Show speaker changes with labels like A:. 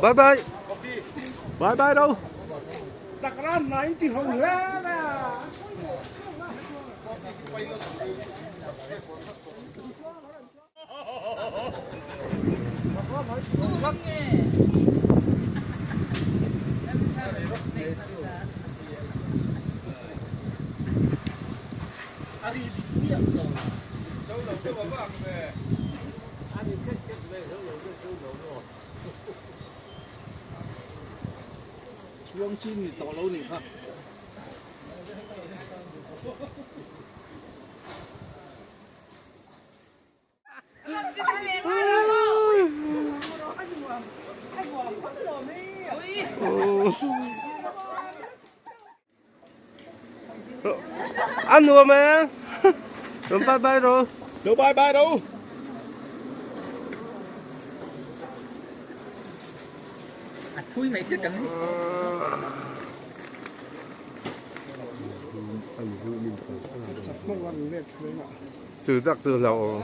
A: Bye bye. Bye bye đâu.
B: Chuang chin ni tawh lo nih kha.
A: Ăn nuông mà. Rồi bye bye rồi.
B: Rồi bye bye đâu.
C: A thui mai se kan
A: Từ tắc từ lậu.